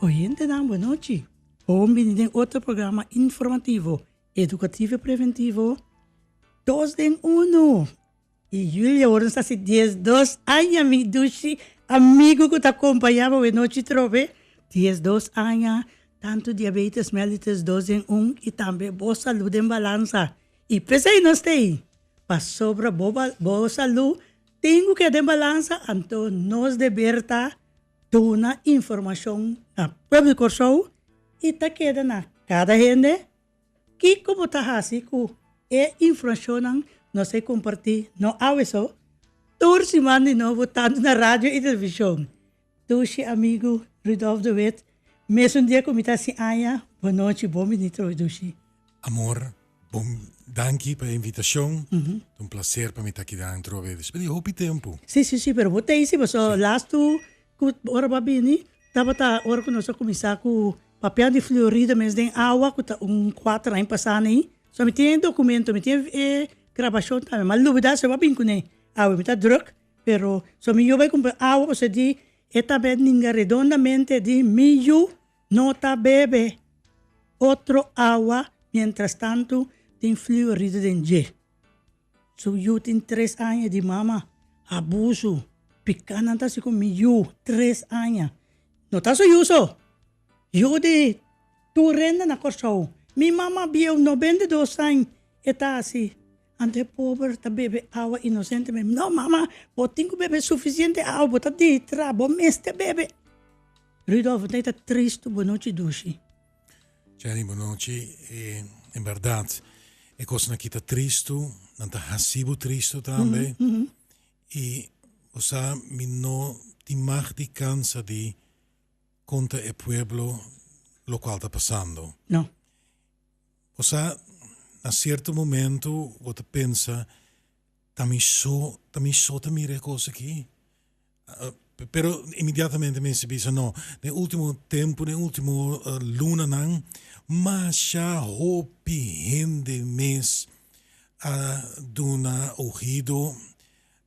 Oyentenan bon nochi. Bon bini den otro programa informativo, edukativo i preventivo, Dos den Uno. I Julia awor nos ta hasi 12 aña mi dushi amigu ku ta kompañá bo nochi trobe. 12 aña, tantu diabetes mellitus dos den un i tambe bo salú den balansa. I p'esei nos ta ei, pasobra bo bo salú tin ku keda den balansa, anto nos deber ta duna informashon na pueblo di Kòrsou i ta keda na kada hende kiko bo ta hasi ku e informashonnan nos a kompartí no awe so, tur siman di nobo tantu na radio i televishon. Dushi amigu Rudolf de Wit, mesun dia ku mi ta hasi aña, bonochi, bon bini trobe dushi. Amor, bon danki pa e invitashon. Ta un placer pa mi ta akinan trobe despues di hopi tempu. Si, si, si, pero bo ta isi pasobra lastu ku ora bo a bini tabata ora ku nos a kuminsá ku papia di fluoride mes den awa ku ta un kuater aña pasá nei. So mi tin e dokumento, mi tin e grabashon tambe, ma lubida si bo a bini kuné. Awe mi ta drùk. Pero so mi yu bai kumpra awa pasobra di e ta bek ninga redondamente di mi yu no ta bebe otro awa mientras tanto tin fluoride den dje. Su yu tin tres aña di mama abuso pica nan ta hasi ku mi yu tres aña no ta su yu so yu di tur renda na Kòrsou mi mama bieu 92 aña e ta hasi. Anto e pober ta bebe awa inosentemente. No, mama, bo tin ku bebe sufisiente awa, bo ta ditra, bo mester bebe. Rudolf, bo ta tristu, bo nochi dushi. Jenny, bo nochi. E, en bèrdat, e kosnan aki ta tristu, nan ta hasi bo tristu tambe. I, bo sa, mi no tin mag di kansa di konta e pueblo lokual ta pasando. No. Bo sa, na sierto momento bo ta pensa, ta mi so, ta mi so ta mira e kos aki? Pero inmediatamente mester bisa no, den ultimo tempo, den ultimo lunanan, masha hopi hende mes a duna ohido,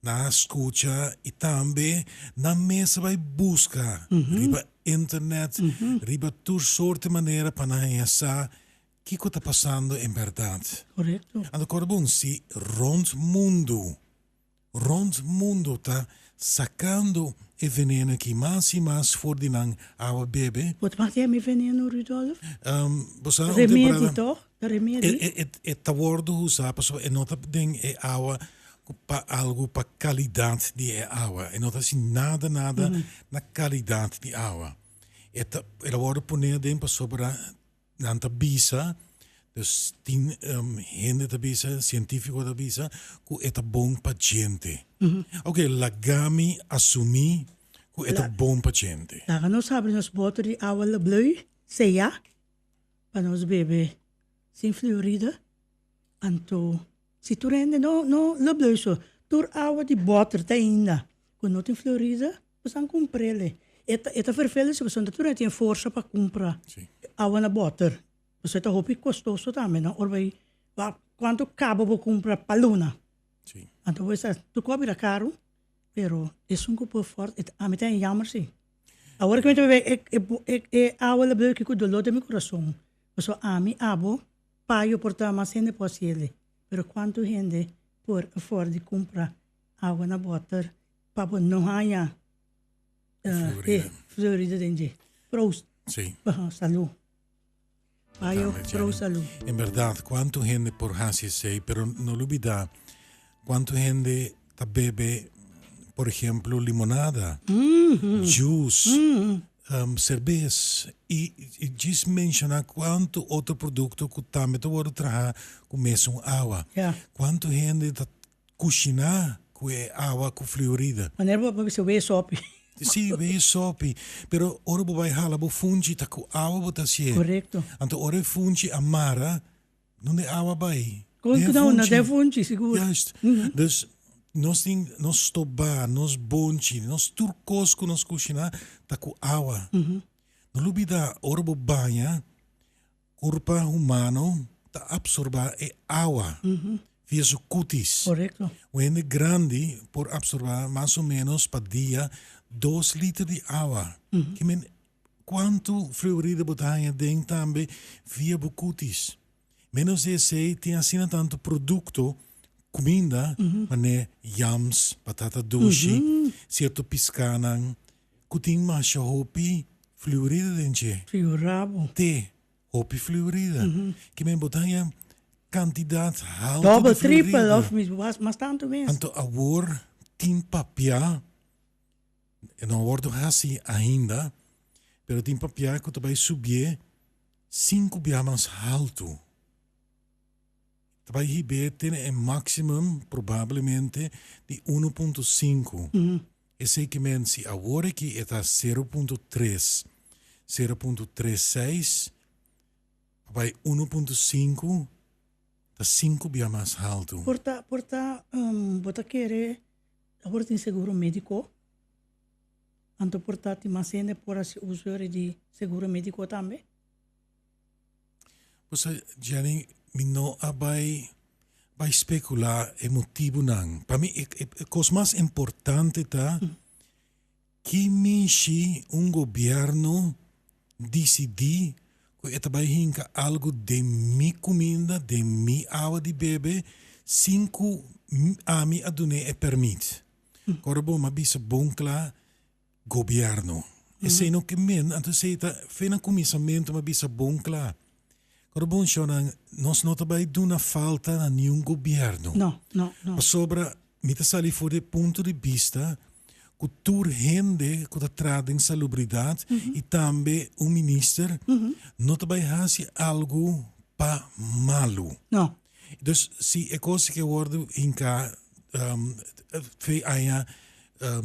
nan a skucha i tambe nan mes a bai buska riba internet, riba tur sorte manera pa nan haña sa kiko ta pasando en bèrdat. Korekto. Anto kòrda bon, si rònt mundu, rònt mundu ta sakando e veneno aki mas i mas for di nan awa bebe. Bo ta papia mi veneno, Rudolf? Bo sa un Remedi temporada tòg? Ta remedi? E, e, e ta wòrdu usá pasobra e no ta den e awa ku pa algu pa kalidat di e awa. E no ta hasi nada nada na kalidat di awa. E ta el a wòrdu pone aden pasobra nan ta bisa, dus tin hende ta bisa, sientífiko ta bisa ku e ta bon pa djente. Oke, laga mi asumí ku e ta bon pa djente. Laga nos habri nos boter di awa Lebleu seyá pa nos bebe sin fluoride. Anto si tur hende no no Lebleu so, tur awa di boter ta ainda ku no tin fluoride, Nos an cumprele. E ta e ta vervelend si pasobra tur hende tin e forsa pa cumpra awa na boter. Pasobra e ta hopi costoso tambe no ora bay wak cuanto cabo bo cumpra pa luna. Anto bo sa tur cos a bira caro pero esun cu por afford e ami ta jammer si. Awor cu mi ta bebe e e e awa la bebe cu dolor den mi curason pasobra ami abo payo por ta mas hende por haciele pero cuanto hende por afford di cumpra awa na boter Pa bo no haña e fluoride den dje. Proost. Sí. Salú. Bayo pro salú. En berdad, cuanto hende por haci esey, pero no lubida cuanto hende ta bebe, por ejemplo, limonada, juice, cerbes, y djis menciona cuanto otro producto cu tambe ta wordo traha cu mesun awa. Cuanto hende ta Kushiná ku e awa ku fluoride. Manera bo a bisa wee sopi. Sí, wee sopi. Pero ora bo bai hala bo funchi ta ku awa bo ta hasié. Korekto. Anto ora e funchi a mara, nunde e awa bai? Kon ku no, na den funchi, sigur. Juist. Dus nos tin nos stobá, nos bonchi, nos tur kos ku nos kushiná ta ku awa. No lubidá ora bo baña, Kurpa humano ta absorbá e awa via su kutis. Korekto. Un hende grandi por absorbá mas o ménos pa dia dos liter di awa. Ki men, Kuantu fluoride bo ta haña den tambe via bo kutis. Menos di esei tin asina tantu produkto, kuminda, manera yams, batata dushi, sierto piskanan ku tin masha hopi fluoride den dje. Figurá bo. Te hopi fluoride. Ke men bo ta haña kantidat haltu di Dòbel, tripel fluoride. òf mas, mas tantu mes. Anto awor tin papia. E no a wordo haci ainda, pero tin papia cu ta bay subié cinco bia mas halto. Ta bay hibé te na e maximum probablemente di 1.5. Esey ke men si awor aki e ta 0.3, 0.36, pa bay 1.5 ta cinco bia mas halto. Por ta, por ta, bo ta kere Awor tin seguro médiko, anto por ta tin mas hende por hasi uso di seguro médiko tambe? Pues Jenny, mi no a bai bai spekulá e motibunan. Pa mi e e kos mas importante ta ki mishi un gobièrnu disidí ku e ta bai hinka algu den mi kuminda, den mi awa di bebe, sin ku ami a dun'é e pèrmit. Kòrda bo, mi a bisa bon kla, gobièrnu. Esei no ke men, anto esei ta fe na kuminsamentu mi a bisa bon kla. Kòrda bon, shownan, nos no ta bai duna falta na niun gobièrnu. No, no, no. Pasobra Mi ta sali for di e punto di bista ku tur hende ku ta traha den salubridat i tambe un minister no ta bai hasi algu pa malu. No. Dus si e kos ke wòrdu hinká fe aña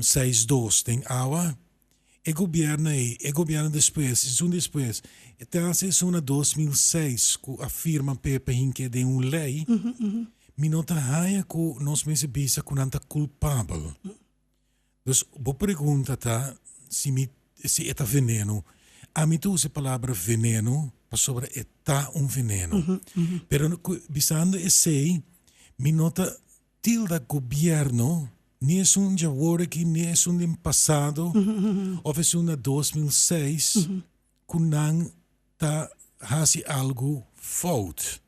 seis dos den awa, e gobièrnu ei, e gobièrnu despues, esun despues, e ta hasi esun na 2006 ku a firma p'e pa hink'é den un lei, mi no ta haña ku nos mester bisa ku nan ta kulpabel. Dus bo pregunta ta si mi si e ta veneno. Ami ta usa e palabra veneno pasobra e ta un veneno. Pero bisando esei mi no ta Tilda gobierno ni esun djawor aki ni esun den pasado of esun na 2006 ku nan ta hasi algu fout.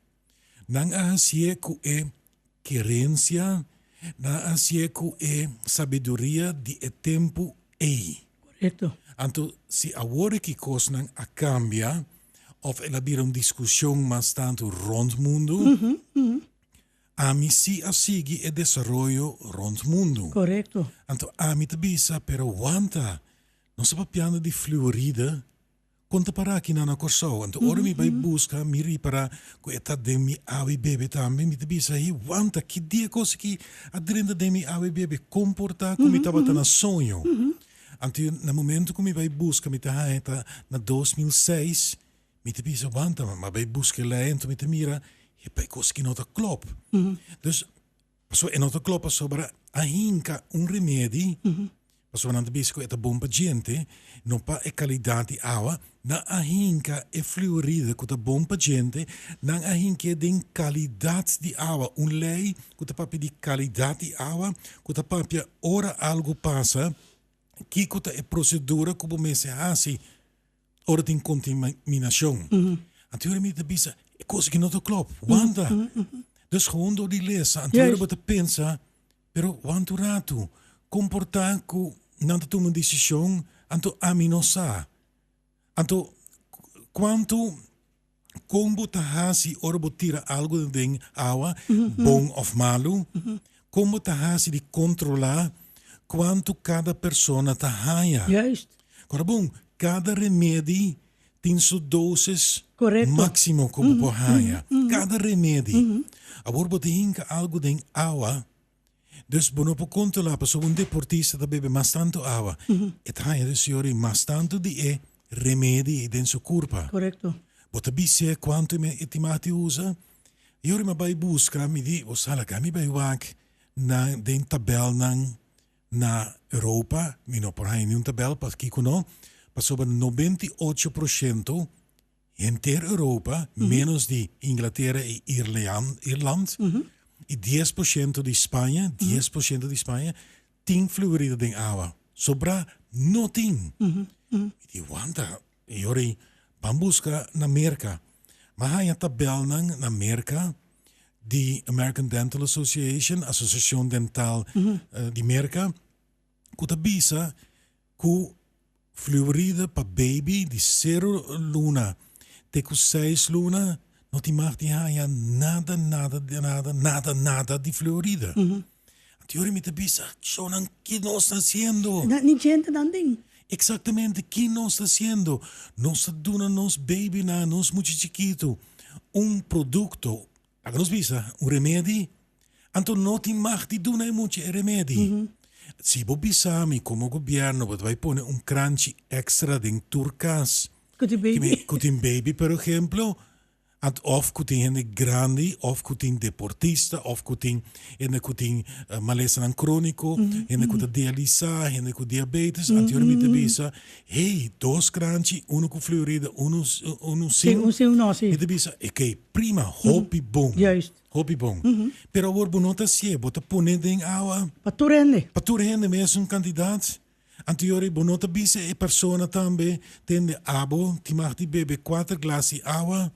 Nan a hasié ku e kerensia, nan a hasié ku e sabiduria di e tempu ei. Korekto. Anto si awor aki kosnan a kambia of el a bira un diskushon mas tantu rònt mundu, Ami si a sigui e desaroyo rond mundu. Korekto. Anto ami ta bisa, pero wanta, nos ta papiando di fluoride, kon ta para aki nan na Kòrsou? Anto ora mi bai buska, mi ripara ku e ta den mi awa i bebe tambe, mi ta bisa, hey, wanta, ki dia kos aki a drenta den mi awa i bebe? Kon por ta ku mi tabata na soño? Anto na momento ku mi bai buska, mi ta haña ta na 2006, Mi ta bisa wanta, ma bai buska e lei anto mi ta mira e pa e kos ki no ta klop. Dus pasobra e no ta klop pasobra a hinka un remedi, pasobra nan ta bisa ku e ta bon pa djente, no pa e kalidat di awa, nan a hinka e fluoride ku ta bon pa djente, nan a hink'é den kalidat di awa. Un lei ku ta papia di kalidat di awa, ku ta papia ora algu pasa, kiko ta e prosedura ku bo mester hasi. Ora tin kontaminashon. Anto ora mi ta bisa, e kos aki no ta klop, wanta. Dus gewoon door di lesa, anto ora bo ta pensa, pero wanta un ratu, kon por ta ku nan ta tuma un desishon, anto ami no sa. Anto kuantu kon bo ta hasi ora bo tira algu den awa, bon òf malu, kon bo ta hasi di kontrolá kuantu kada persona ta haña. Juist. Kora bon, kada remedi tin su dosis Korekto. máksimo ku bo por haña. Kada remedi. Awor bo ta hinka algu den awa, dus bo no por kontrolá pasobra un deportista ta bebe mas tantu awa. E ta haña dus yori mas tantu di e remedi den su kurpa. Korekto. Bo ta bis'é kuantu e tin mati usa? Yori mi a bai buska, mi di, bo sa laga mi bai wak na den tabèlnan na Europa, mi no por haña niun tabèl, pakiko no? Pasobra 98 porshento henter Europa, menos di Inglatera i Irland, i 10% di Spaña, 10% di Spaña, tin fluoride den awa. Sobrá no tin. Mi di, wanta. E ora ei, ban buska na Merka. M'a haña tabèlnan na Merka di American Dental Association, Asosiashon Dental di Merka, ku ta bisa ku fluoride pa baby di sero luna te ku seis luna no tin mag di haña nada, nada, nada, nada, nada di fluoride. Anto yori mi ta bisa, Shownan, ki nos ta hasiendo? Na, ni djentenan den. Exactamente, ki nos ta hasiendo? Nos ta duna nos babynan, nos mucha chikitu, un producto, laga nos bisa, un remedi, anto no tin mag di duna e mucha e remedi. Si bo bisa mi como gobierno bo ta bay pone un kranchi extra den tur cas, Ku tin baby. ku tin baby, por ehemplo, Ant of ku tin hende grandi, of ku tin deportista, of ku tin hende ku tin malesanan króniko, hende ku ta dialisá, hende ku diabetes. Anto yora mi ta bisa, hey, dos kranchi, unu ku fluoride, unu unu sin. Un sin, un no, si. Mi ta bisa, oké, prima, hopi bon. Juist. Hopi bon. Pero awor bo no ta hasié, bo ta pone den awa. Pa tur hende. Pa tur hende mesun kantidat. Anto yori bo no ta bisa e persona tambe tende abo tin mag di bebe kuater glas di awa,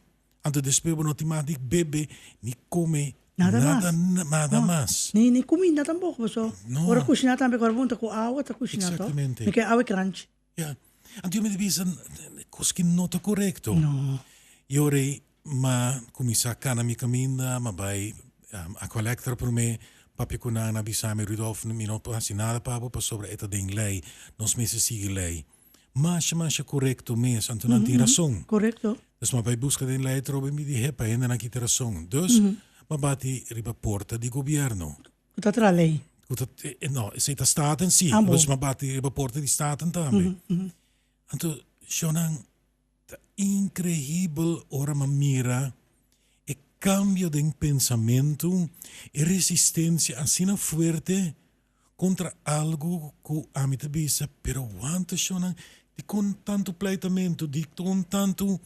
anto despues bo no tin mag di bebe ni come Nada mas. nada nada No. mas. Ni ni cuminda tampoco paso No. ora cushina tambe ora bo hunta cu awa ta cushina to. Exactamente. Mi ke awa e cranchi. Ya. Anto yo mi ta bisa cos ki no ta corecto. No. Yori Ma kuminsá kana mi kaminda, m'a bai Aqualectra promé, papia ku nan a bisa mi, Rudolf, mi no por hasi nada pa bo pasobra e ta den lei, nos mester sigui lei. Masha, masha korekto mes, anto nan tin rason. Korekto. Dus m'a bai buska den lei atrobe mi di, hepa, hendenan aki tin rason. Dus m'a bati riba porta di gobièrnu. Ku ta traha lei. Ku ta, no, esei ta Staten si, Ah, bon. dus m'a bati riba porta di Staten tambe. Anto, shownan. Ta increibel ora m'a mira e cambio den pensamentu, e resistencia asina fuerte contra algo cu ami ta bisa, pero wanta shownan, dicon tanto pleitamento, dicon tanto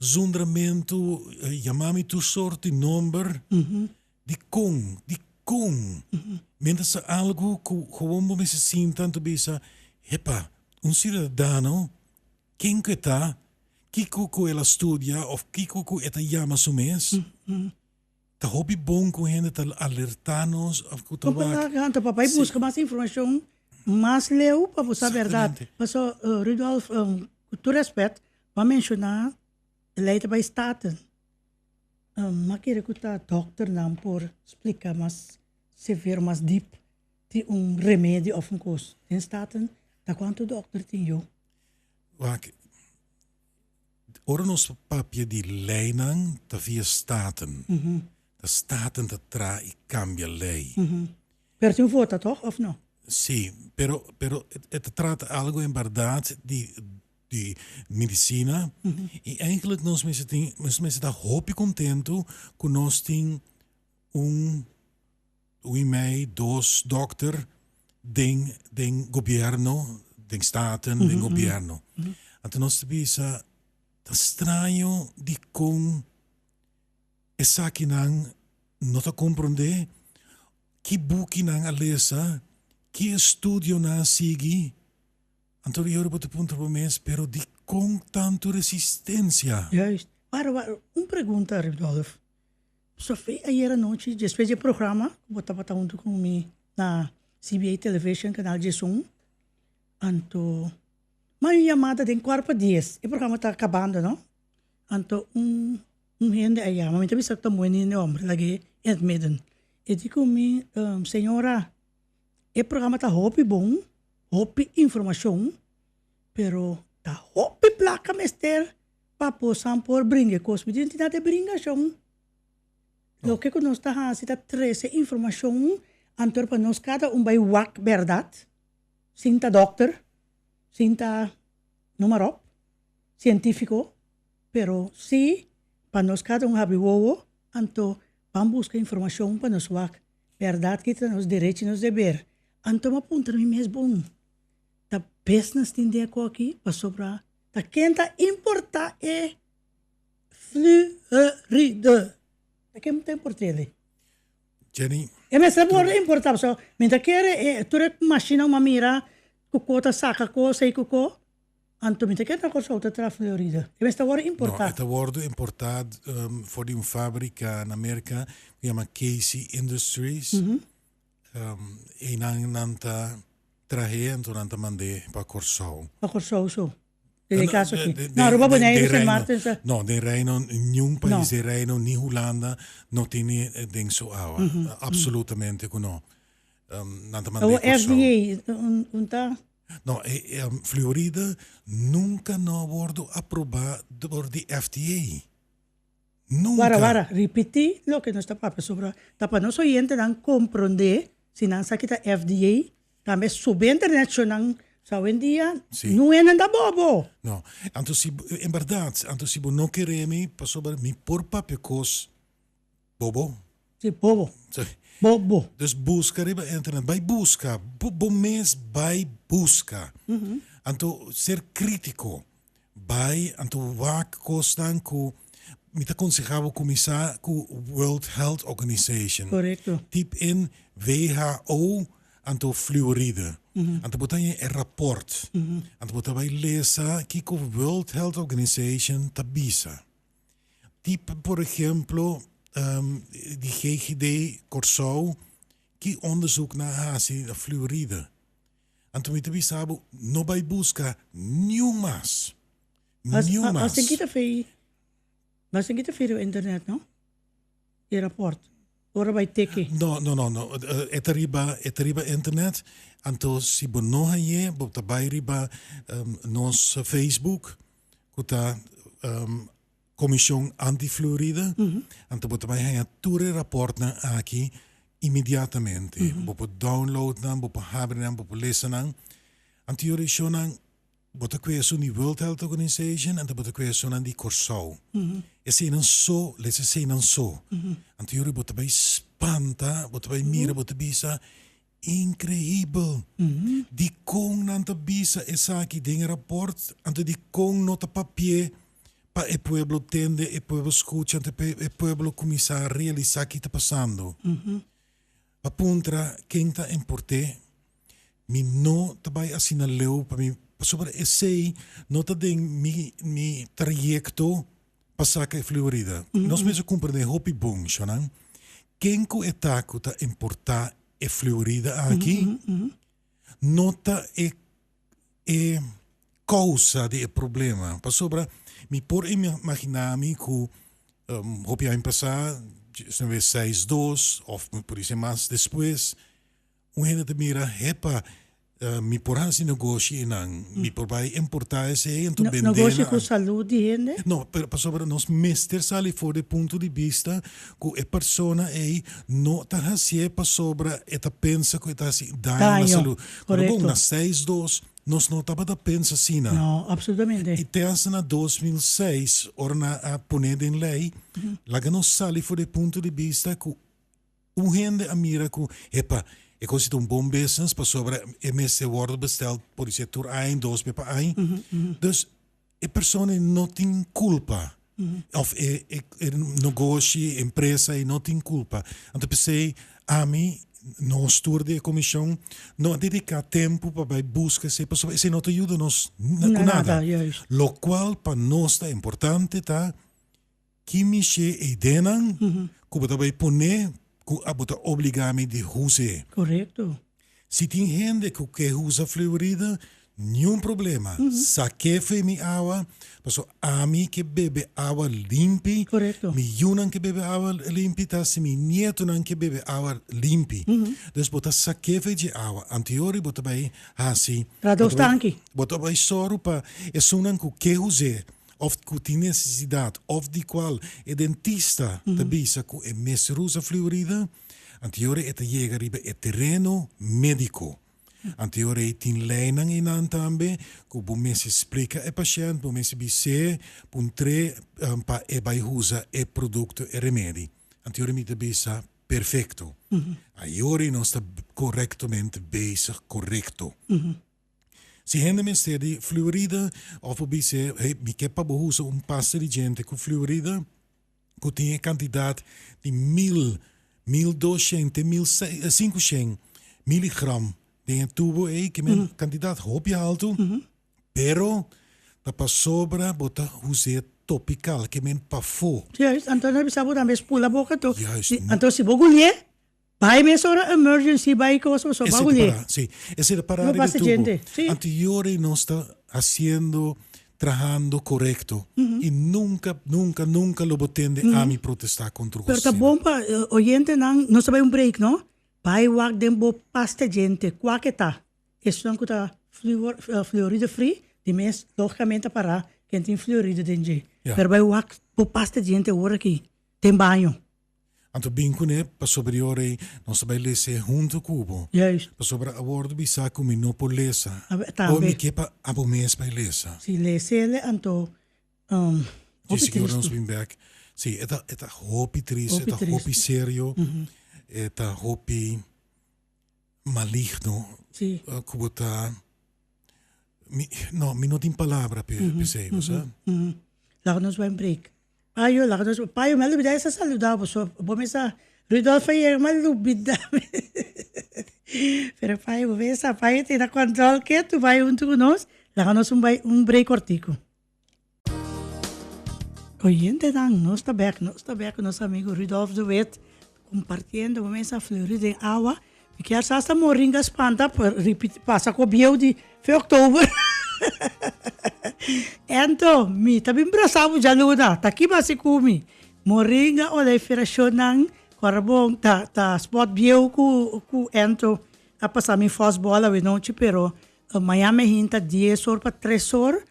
zundramento, yama mi tur soort di nomber, dicon, dicon? Mientras ta algo cu gewoon bo mester sinta anto bisa, hepa, un ciudadano Ken ku e ta, kiko ku el a studia òf kiko ku e ta yama su mes. Ta hopi bon ku hende ta alertá nos òf ku ta wak. Anto papá i buska mas informashon mas leu pa bo sa bèrdat. Paso Rudolf, ku tur rèspèt, bo a menshoná e lei ta bai Staten. M'a kere ku ta dòkternan por splika mas severo, mas dip di un remedi òf un kos. Den Staten ta kuantu dòkter tin yu? Wak, ora nos papia di leinan ta via Staten. Ta Staten ta traha i kambia lei. Pero tin vota toch of no? Si, pero pero e ta trata algo en bèrdat di di medisina i eigenlijk nos mester tin nos mester ta hopi kontentu ku nos tin un Un i mei, dos dokter den den gobierno, den Staten, den gobierno. Anto nos ta bisa, ta straño dikon esakinan no ta komprondé ki buki nan a lesa, ki estudio nan a sigui. Anto di ora bo ta puntra bo mes, pero dikon tantu resistencia? Juist. Wara, wara, un pregunta, Rudolf. Sofie, ayer anochi, despues di e programa ku bo tabata huntu ku mi na CBA Television, Canal 11, anto mi a un yamada den kuart pa dies, e programa ta kabando no, anto un un hende a yama, mi ta bisa ku ta muhé ni hòmber, lag'é in het midden. E di ku mi, señora, e programa ta hopi bon, hopi informashon, pero ta hopi plaka mester Pa bosan por bringa e kos. Mi tin nada bringa shon. Loke ku nos ta hasi ta trese informashon antor pa nos kada un bai wak bèrdat, sin ta dòkter, sin ta noem maar op, sientífiko, pero si pa nos kada un habri wowo anto ban buska informashon pa nos wak bèrdat ki ta nos derecho i nos deber. Anto mi a puntra mi mes bon, ta business tin den e koki pasobra Ta ken ta importa e fluoride? Ta ken ta importa ele? Jenny. E mester por importa pasobra mi ta kere e tur e mashina ku mi a mira ku ko ta saka kos ei ku ko. Anto mi ta kere na Kòrsou ta traha fluoride. E mester wòrdu No, importá. e ta wòrdu importá um, for di un fábrika na Merka ku yama Casey Industries. Um, i nan nan ta trah'é, anto nan ta mand'é pa Kòrsou. Pa Kòrsou so. Den e No, kaso de, aki. de, No, Aruba, de, de Boneiru, Sint Reino. Maarten sa. No, den Reino, niun No. pais den Reino, ni Hulanda, no tene den su awa. Absolutamente ku no. Um, nan ta mand'é Awor Kòrsou. FDA, un, un ta. No, e, e, fluoride nunca no a wordo aproba door di FDA. Nunca. Wara, wara, ripití loke nos ta papia sobre, ta pa nos oyentenan komprondé si nan sa ki ta FDA, tambe subi internet sho nan sa awendia Sí. no hende ta bobo. No, anto si, en berdad, anto si bo no kere mi, pasobra mi por papia kos bobo. Sí, bobo. Sí. Bobo. Dus buska riba internet, bai buska, bo, bo mes bai buska. Anto ser krítiko, bai anto wak kosnan ku mi ta konsehá bo kuminsá ku World Health Organization. Korekto. Typ in WHO anto fluoride. Anto bo ta haña e raport. Anto bo ta bai lesa kiko World Health Organization ta bisa. Typ por ehemplo di GGD Kòrsou ki onderzoek nan a hasi na fluoride. Anto mi ta bisa bo no bai buska niun mas. Niun mas. Mas kita fei, mas kita fei riba internet no? E raport. Ora bai teke. No, no, no, no. E ta riba, e ta riba internet. Anto si bo no hañ'é, bo ta bai riba nos Facebook ku ta Komishon Anti-Fluoride. Anto bo ta bai haña tur e raportnan aki inmediatamente. Bo por download nan, bo por habri nan, bo por lesa nan. Anto yo rishonnan bo ta kue esun di World Health Organization, anto bo ta kue esunnan di Kòrsou. Eseinan so, lesa eseinan so. Anto yori bo ta bai spanta, bo ta bai mira, bo ta bisa, Increibel! Dikon nan ta bisa esaki den e raport, anto dikon no ta papi'é pa e pueblo tende, e pueblo skucha, anto e pueblo kuminsá realisá ki ta pasando? Pa puntra ken ta import'é, mi no ta bai asina leu pa mi, pasobra esei no ta den mi mi trayekto pa saka e fluorida. Nos mester komprendé hopi bon, shonnan, ken ku e ta ku ta importá e fluorida aki no ta e e kousa di e problema. Pasobra mi por imaginá mi ku hopi aña pasá, seis dos òf por disi mas despues, Un hende ta mira, hepa, mi por hasi negoshi einan, mi por bai importá esei anto bendé na. Negoshi ku salú di hende? No, pero pasobra nos mester sali for di e punto di bista ku e persona ei no ta hasié pasobra e ta pensa ku e ta hasi daño na salú. Pero bon, na seis dos nos no tabata pensa asina. No, absolutamente. I te hasta na 2006, ora nan a pon'é den lei, laga nos sali for di e punto di bista ku Un hende a mira ku, epa, e kos ta un bon business pasobra e mester wòrdu bestèl por di ser tur aña, dos be pa aña. Dus e persona ei no tin kulpa òf e e negoshi, e empresa ei no tin kulpa. Anto p'esei ami, nos tur di e komishon no a dediká tempu pa bai buska esei pasobra esei no ta yuda nos ku nada. Lokual pa nos ta importante ta Ki mishe e ideanan ku bo ta bai pone ku abo ta obliga mi di huse? Korekto. Si tin hende ku ke husa fluoride, niun problema. Sak'é fe mi awa, paso ami ke bebe awa limpi. Korekto. Mi yunan ke bebe awa limpi, ta si mi nietonan ke bebe awa limpi. Dus bo ta sak'é fe dje awa. Anteori bo ta bai hasi. Traha dos tanki. Bo ta bai sòru pa esunnan ku ke hus'é of ku tin nesesidat of di kual e dentista ta bisa ku e mester usa fluorida, anteora e ta yega riba e tereno médiko. Anteora ei tin leinan einan tambe ku bo mester splika e pashènt, bo mester bis'é puntr'é pa e bai usa e produkto, e remedi. Anteora mi ta bisa perfekto. Ayora nos ta korektamente bezig korekto. Si hende mester di fluoride of bo bis'é, hey, mi ke pa bo usa un pasta di djente ku fluoride ku tin e kantidat di mil, 1200 te mil 500 miligram den e tubo ei, ke men kantidat hopi haltu, pero. Ta pasobra bo ta us'é topical, ke men pafó. Juist, anto nan bisa bo tambe spula boka to. Juist. Si, anto si bo gulié, bai mesora emergency bai kos pasobra bo a Esei ta gulié. pará, si. Esei ta pará No riba pasa tubo. djente, si. Anto yora nos ta hasiendo, trahando korekto. I nunka, nunka, nunka lo bo tende ami protestá kontra un Pero kos ta asina. bon pa oyentenan, nos ta bai un break no, bai wak den bo pasta djente, kua ke ta. Esnan ku ta fluor fluoride free di mes logicamente a para ken tin fluoride den dje. Ja. Pero bai wak bo pasta djente awor aki den baño. Anto bin kuné pasobra di ora ei nos ta bai lesa e huntu ku bo. Juist. Pasobra a wordu bisa ku mi no por lesa. A be O tambe. mi ke pa abo mes bai lesa. Si lesele anto Dje hopi sigur nos tristu. bin bek. Si e ta e ta hopi triste, e Hopi ta hopi tristu. serio, e ta hopi. Maligno Sí. ku bo ta mi no mi no tin palabra pe p'esei bo sa. Laga nos bai un break. Payo laga nos payo mi a lubida esa saluda bo so bo mester Rudolf a yega mi a lubida pero payo bo mester payo tin na control ke tu bai hunto ku nos laga nos un bai un break kortiku. Oyentenan, nos ta bek, nos ta bek ku nos amigo Rudolf de Wit kompartiendo bo mesa flori den awa. Mi kier sa hasta moringa spanta pa ripiti pasa ku bieu di fe oktober. Ento, mi ta bin brasa bo djaluna, ta ki basi ku mi? Moringa oleiferacionnan ku ora bon ta ta spot bieu ku ku ento a pasa mi fos bola awenochi pero Mañana me hinta dies or pa tres or.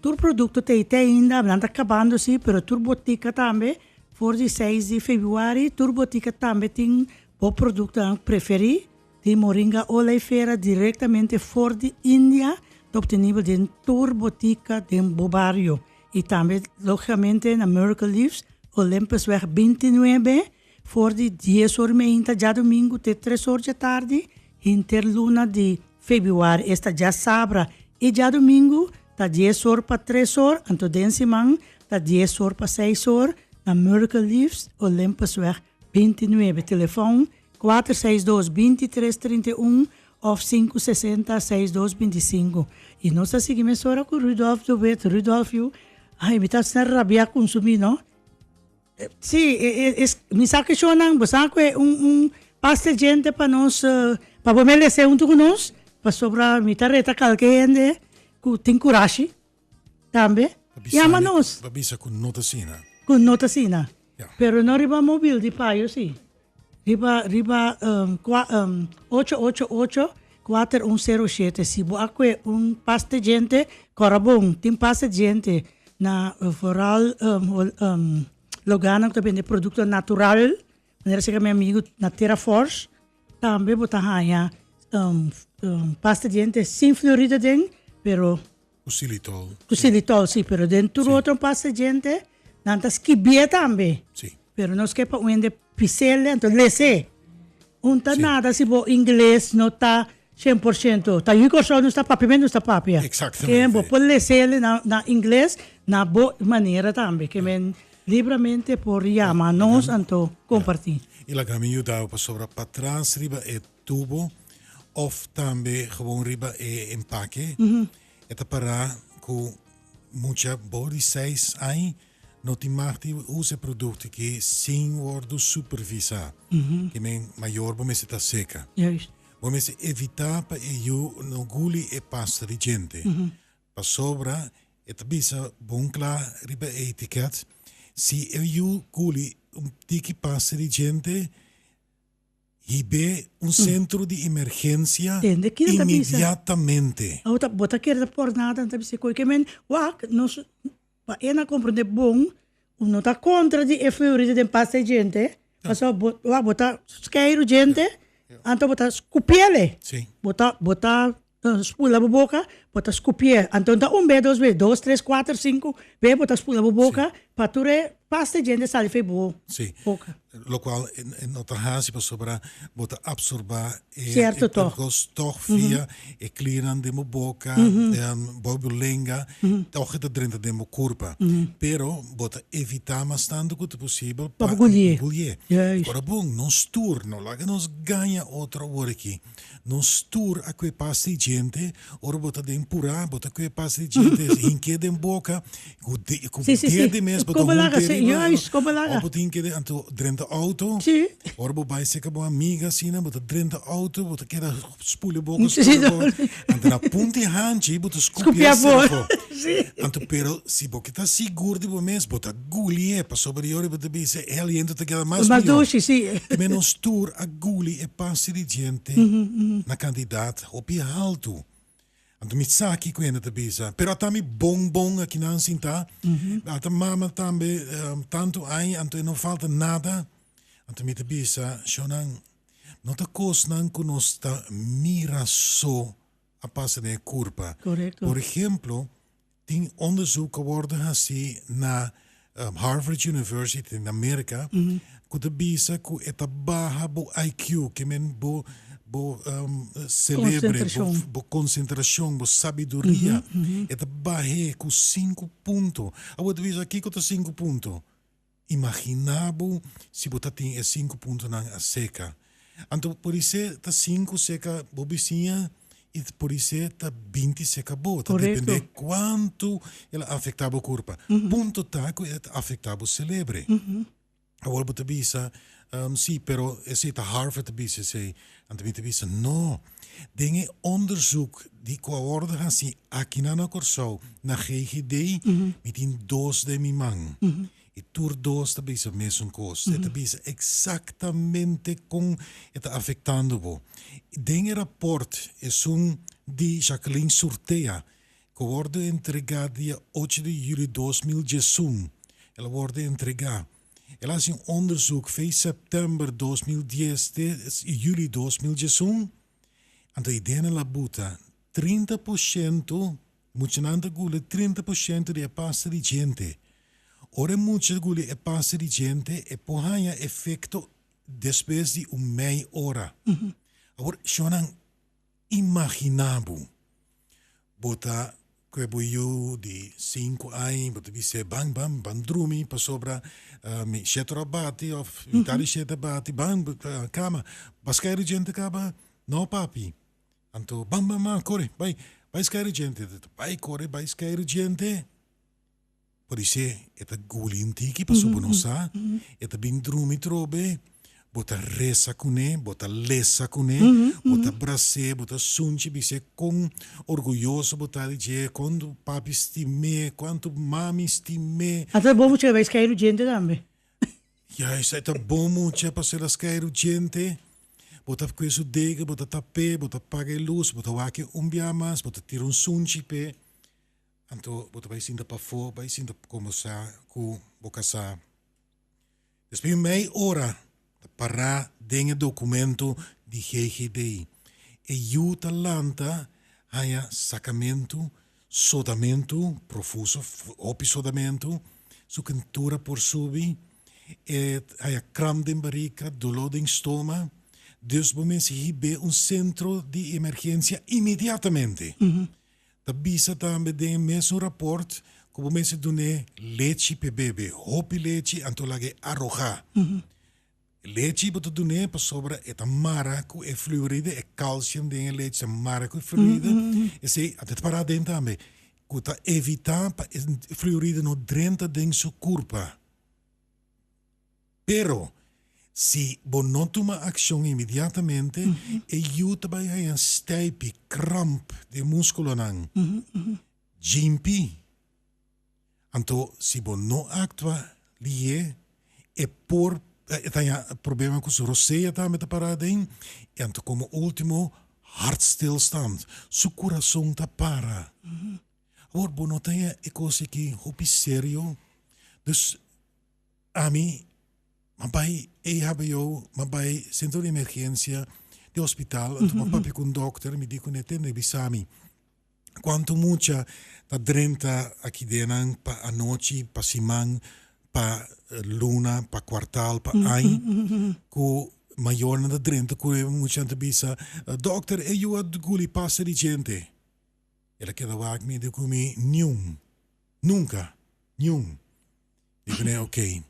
Tur producto ta ei te ainda, nan ta cabando si, pero tur botica tambe, for di seis di februari, tur botica tambe tin bo productonan preferi di Moringa Oleifera directamente for di India, ta obtenibel den tur botica den bo bario. Y tambe logicamente na Miracle Leaves, Olympusweg 29, For di dies or meinta djadumingu te tres or djatardi, henter luna di febrüari, esta djasabra i djadumingu, ta dies or pa tres or, anto den siman ta dies or pa seis or, na Miracle Leaves, Olympusweg 29. Telefòn, 462 23 31 òf 560 62 25. I nos ta sigui mesora ku Rudolf de Wit. Rudolf yu, ai mi ta asina rabia kunsumí no. Sí, es mi sa keshonnan, bo sa ku e un un pasta djente pa nos pa bo melesé huntu ku nos, pasobra mi ta reta kalke hende ku tin kurashi tambe yama nos. Pa bisa ku no ta asina. Ku no ta asina. Ya. Pero no riba mobil di payo sí. Riba riba kua ocho ocho ocho kuater un sero shete si bo a kue un pasta djente kòrda bon tin pasta djente na vooral loganan ku ta bende produkto natural manera seka mi amigu na Terra Force tambe bo ta haña pasta djente sin fluoride aden pero Ku xilitol. Ku xilitol, si, pero den tur otro pasta djente nan ta skibié tambe. Si. Pero nos ke pa un hende pis'el, anto les'é. Un ta nada si bo ingles no ta 100%. Ta yu Kòrsou nos ta papia, men nos ta papia. Exactamente. Ke bo por les'el na na ingles na bo manera tambe. Ke men libramente por yama nos anto kompartí. I laga mi yuda bo pasobra patras riba e tubo of tambe gewoon riba e empake e ta para ku mucha bo di seis aña no tin mag di usa e produkto aki sin wordo supervisa. Ke men mayor bo mester ta seka. Bo mester evita pa e yu no guli e pasta di djente. Pasobra e ta bisa bon kla riba e etiket si e yu guli un tiki pasta di djente Hib'é un sentro di emergensia Tende kina ta bisa. inmediatamente. Awo ta bo ta kere ta por nada nan ta bisa koe ke men wak nos pa e na komprende bon u no ta kontra di e fluoride den pasta e djente pasobra bo wak bo ta skeiru djente anto bo ta skupiele bo ta bo ta Spula bo boka, bo ta skupié. Anto no ta un be, dos be, dos, tres, kuater, sinku be bo ta spula bo boka pa tur e pasta djente sali fei bo boka. Sí, lokual e no ta hasi pasobra bo ta apsorbá e Sierto tòg. kos tòg via e kliernan den bo boka, bo bo lenga, tòg e ta drenta den bo kurpa. Pero bo ta evitá mas tantu ku ta posibel Pa bo gulié. gulié. Juist. Ora bon, nos tur no laga nos gaña otro awor aki. Nos tur a kue pasta i djente ora bo ta den. purá, bo ta kue pasta di djente, hink'é den boka, ku de, ku Sí, sí, sí. dede mes bo ta Koba laga, hunt'é sí, riba, juist, koba laga. òf bo ta hink'é den, anto drenta outo, Sí. ora bo bai serka bo amiga asina, bo ta drenta outo, bo ta keda spula boka, Sí, sí, spula boka, anto na punta di hanchi bo ta Skupi skupié afó. afó. Sí. Anto pero si bo ke ta sigur di bo mes, bo ta gulié, pasobra di ora bo ta bisa e aliento ta keda mas Mas mihó. dushi, sí. Te menos tur a guli e pasta di djente na kantidat hopi haltu. Anto mi sa kiko hende ta bisa, pero ata mi bon bon akinan sintá, ata mama tambe tantu aña, anto e no falta nada. Anto mi ta bisa, Shownan, no ta kosnan ku nos ta mira so a pasa den e kurpa. Korekto. Por ehemplo, tin onderzoek a wòrdu hasí na Harvard University na Merka ku ta bisa ku e ta baha bo IQ, ke men bo bo selebre, bo bo konsentrashon, bo sabiduria, e ta bah'é ku sinku punto. Awor ta bisa kiko ta sinku punto? Imaginá bo si bo ta tin e sinku puntonan aseka. Anto podisé ta sinku seka bo bisiña i podisé ta binti seka bo. Ta dependé kuantu el a afektá bo kurpa. Punto ta ku e ta afektá bo selebre. Awor bo ta bisa, Sí, pero esei ta Harvard ta bisa esei. Anto mi ta bisa, No. Den e onderzoek di ku a wòrdu hasi akinan na Kòrsou, na GGD, mi tin dos den mi man. I tur dos ta bisa mesun kos. E ta bisa eksaktamente kon e ta afektando bo. Den e rapòrt esun di Jacqueline Surtea, ku a wòrdu entregá dia ocho di yüli 2011, el a wòrdu entregá. El a hasi un onderzoek fei sèptèmber 2010 te yüli 2011. Anto e dena la buta 30%, muchanan ta guli 30% di e pasta di djente. Ora e mucha guli e pasta di djente e por haña efekto despues di un mei ora. Awor, shownan, imaginá bo, bo ta kue bo yu di sinku aña, bo ta bis'é ban, ban, ban drumi pasobra mi shete ora bati òf mitad di shete a bati, ban kama. Bo a skeiru djente kaba? No papi. Anto ban, ban, ban, kore, bai, bai skeiru djente. Bai kore, bai skeiru djente. Podisé e ta guli un tiki pasobra bo no sa, e ta bin drumi trobe, bo ta resa kuné, bo ta lesa kuné, bo ta bras'é, bo ta sunchi bis'é kon orguyoso bo ta di dje, kon papi stim'é, kuantu mami stim'é. Ata bo mucha bai skeiru djente tambe. Juist, e ta bon mucha pasobra el a skeiru djente, bo ta kue su dega, bo ta tap'é, bo ta paga e lus, bo ta wak e un bia mas, bo ta tira un sunchi p'e. Anto bo ta bai sinta pafó, bai sinta kombersá ku bo kasá. Despues di mei ora ta pará den e dokumento di GGD. E yu ta lanta haña sakamentu, sodamentu profuso, hopi sodamentu, su kentura por subi, e haña kramp den barika, doló den stoma. Dus bo mester hib'é un sentro di emergensia inmediatamente. Ta bisa tambe den e mesun raport ku bo mester dun'é lechi p'e bebe, hopi lechi anto laga e arogá. E lechi bo ta dun'é pasobra e ta mara ku e fluoride, e calcium den e lechi ta mara ku e fluoride, esei a ta pará aden tambe, ku ta evitá pa e fluoride no drenta den su kurpa. Pero, si bo no tuma akshon inmediatamente, e yu ta bai haña steipi, kramp, den múskulonan. Djimpi. Anto, si bo no aktua lihé, e por e ta haña problema ku su rosea tambe ta pará aden. I anto komo último, hartstilstand, su kurason ta para. Awor, bo no ta haña e kos aki hopi serio? Dus. Ami a bai EHBO, m'a bai sentro di emergensia di hospital, anto m'a papia ku un dokter, mi di kuné tende bisa mi kuantu mucha ta drenta aki den nan pa anochi, pa siman, pa luna, pa kuartal, pa aña, ku mayornan ta drenta ku e muchanan ta bisa, dokter e yu a guli pasta di djente. El a keda wak mi, di ku mi, niun, nunka, niun. Mi bini ok.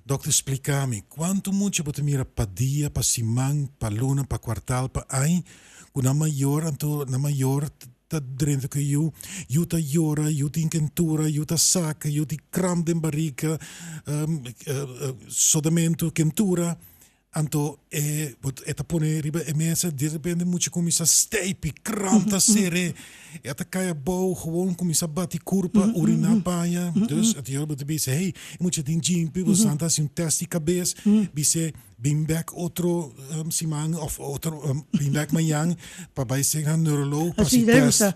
Dokter splika mi, kuantu mucha bo ta mira pa dia, pa siman, pa luna, pa kuartal, pa añ, ku nan mayor anto nan mayor ta drenta ku e yu, yu ta yora, yu tin kentura, yu ta saka, yu tin kramp den barika, sodamentu, kentura. Anto e e ta pone riba e mesa, di repente mucha kuminsá steipi, kramp ta sere, e ta kai abou, gewoon kuminsá bati kurpa, uriná paña. Dus e ta bo ta bisa, hey, e mucha tin djimpi, bo ta hasi un tèst di kabes, bis'é bin bèk otro siman òf otro bin bèk mañan pa bai sega neuroloog pa hasi tèst.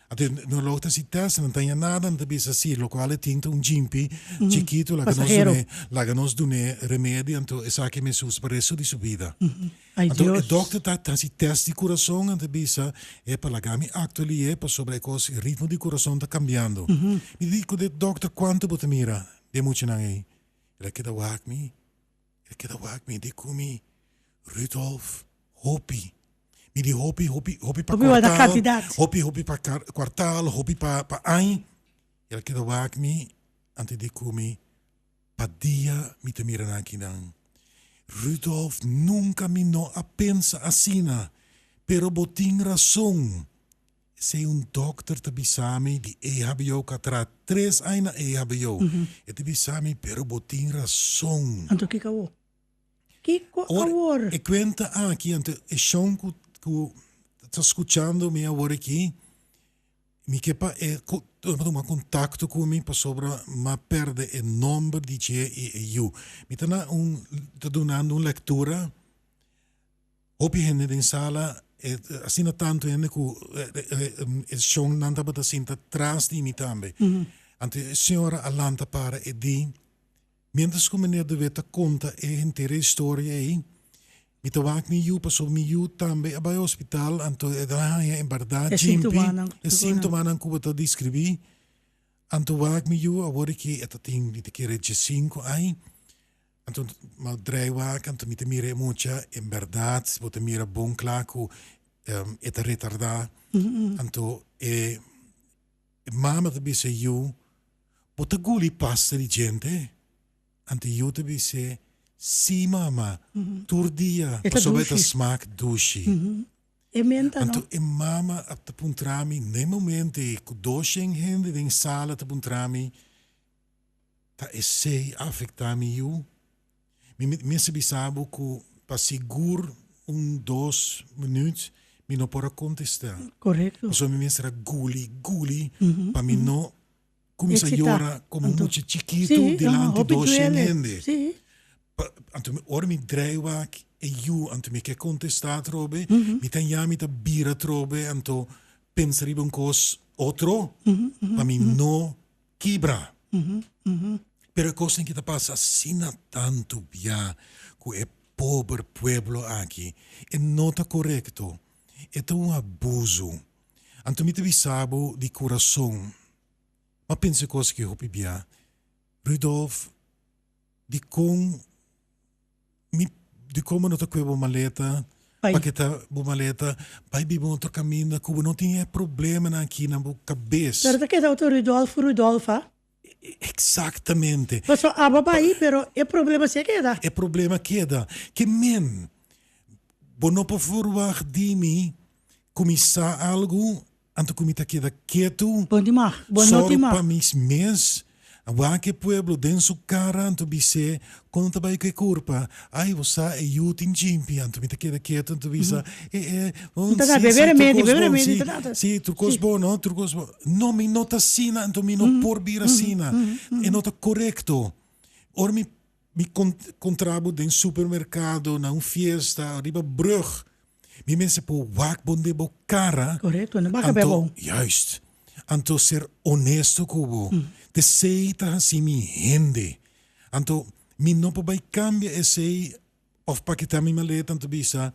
Anto e neuroloog ta hasi tèst, nan ta haña nada, nan ta bisa si lokual e tin ta un djimpi chikitu, laga nos dun'é, laga nos dun'é remedi, anto esaki mester usa pa resto di su bida. Anto e dòkter ta hasi tèst di kurason, nan ta bisa, epa laga mi aktuali'é pasobra e kos, e ritmo di kurason ta kambiando. Mi di ku e dòkter kuantu bo ta mira den muchanan ei? El a keda wak mi. El keda wak mi di ku mi, Rudolf, hopi. Mi di hopi, hopi, hopi pa Hopi wak kwartaal, kantidat. hopi, hopi pa kar, kwartaal, hopi pa, pa añ. El keda wak mi, anto di ku mi, pa dia mi ta mira nan akinan. Rudolf, nunka mi no a pensa asina, pero bo tin rason. Esei un dokter ta bisa mi di EHBO ku a traha tres aña na EHBO. E ta bisa mi, pero bo tin rason. Anto kiko awor? Kiko awor? E kuenta aki, anto e shon ku ku ta skuchando mi awor aki, mi ke pa e tuma kontakto ku mi pasobra m'a pèrdè e nòmber di dje i e yu. Mi ta na un ta dunando un lektura. Hopi hende den sala, asina tantu hende ku e shonnan tabata sinta tras di mi tambe. Anto e señora a lanta para e di, mientras ku meneer de Wit ta konta e henter e historia ei, mi ta wak mi yu pasobra mi yu tambe a bai hospital, anto e ta haña en bèrdat djimpi e síntomanan ku bo ta deskribí. Anto wak mi yu awor aki e ta tin mi ta kere diesinku aña. Anto m'a drei wak, anto mi ta mira e mucha, en bèrdat bo ta mira bon kla ku e ta retardá. Anto e mama ta bisa e yu, Bo ta guli pasta di djente? Anto e yu ta bis'é, Sí mama, tur dia, pasobra e ta smak dushi. Anto e mama a ta puntra mi, na e momento ei ku doshen hende den sala ta puntra mi, Ta esei a afektá mi yu? Mi mester bisa bo ku pa sigur un dos minüt mi no por a kontestá. Korekto. Pasobra mi mester a guli, guli pa mi no kuminsá yora komo un mucha chikitu dilanti dos shen hende. Anto ora mi drei wak e yu anto mi ke kontestá atrobe, mi ta ya mi ta bira atrobe anto pensa riba un kos otro pa mi no Kibra. Pero e kosnan ki ta pasa asina tantu bia ku e pober pueblo aki, e no ta korekto. E ta un abuso. Anto mi ta bisa bo di kurason, m'a pensa e kos aki hopi bia, Rudolf, dikon Mi di como no ta cue bo maleta, paketa bo maleta, bai biba un otro caminda cu bo no tin e problemanan aki na bo cabes. Pero ta keda otro Rudolf Rudolfa. Exactamente. Paso abo bai, pero e problema si a keda. E problema keda. Ke men, bo no por verwagt di mi cu mi sa algo Anto ku mi ta keda ketu, Bo di mag, bo no tin sòru mag. pa mi mes. Wak e pueblo den su kara, anto bis'é, Kon ta bai ku e kurpa? Ai, bo sa, e yu tin djimpi. Anto mi ta keda ketu, anto bisa, E, e, Mi ta si, na si, bebe tur remedi, kos bebe bon, remedi, si, ta nada. si, tur kos Si. bon, no, tur kos bon. No, mi no ta asina, anto mi no por bira asina. E no ta korekto. Ora mi mi kontra bo den supermerkado, na un fiesta, riba brug, Mi mester por wak bon den bo kara. Korekto, no baka bebo. Anto, juist. Anto ser honesto ku bo. T'esei ta hasi mi hende. Anto, mi no por bai kambia esei òf paketá mi maleta anto bisa,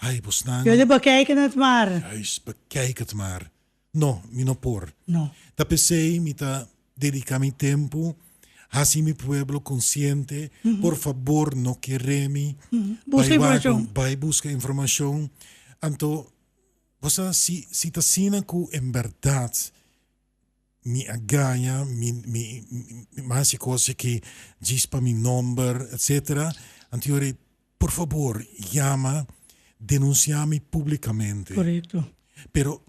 ai, bosnan. Jullie bekijken het maar. Juist, bekijk het maar. No, mi no por. No. Ta p'esei mi ta dediká mi tempu hasi mi pueblo konsiente, por fabor no kere mi, Buska bai wak, informashon. bai buska informashon. Anto, bo sa, si si ta asina ku en bèrdat mi a gaña, mi mi mi hasi kos aki djis pa mi nòmber, etsetera, anto yori Por fabor yama denunsia mi publicamente. Correcto. Pero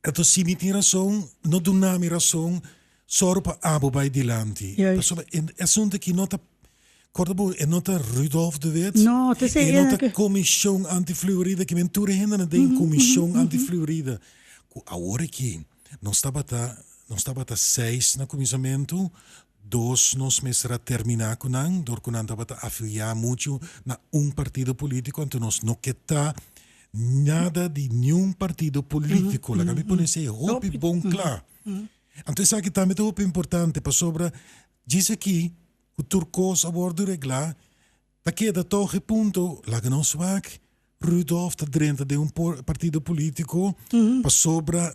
Anto si mi tin rason, no duna mi rason, sòru pa abo bai dilanti. Pasobra e asuntu aki no ta, kòrda bo, e no ta Rudolf de Wit, No, te e no ta Komishon Anti-Fluoride, ki men tur e hendenan den Komishon Anti-Fluoride. Ku awor aki nos tabata, nos tabata seis na kuminsamentu, dos nos mester a terminá ku nan, dor ku nan tabata afiliá muchu na un partido polítiko, anto nos no ke ta Nada di niun partido politico. Laga mi pone esei hopi bon kla. Anto esaki tambe ta hopi importante pasobra djis aki ku tur kos a wordo reglá ta keda tog e punto laga nos wak Rudolf ta drenta den un partido politico pasobra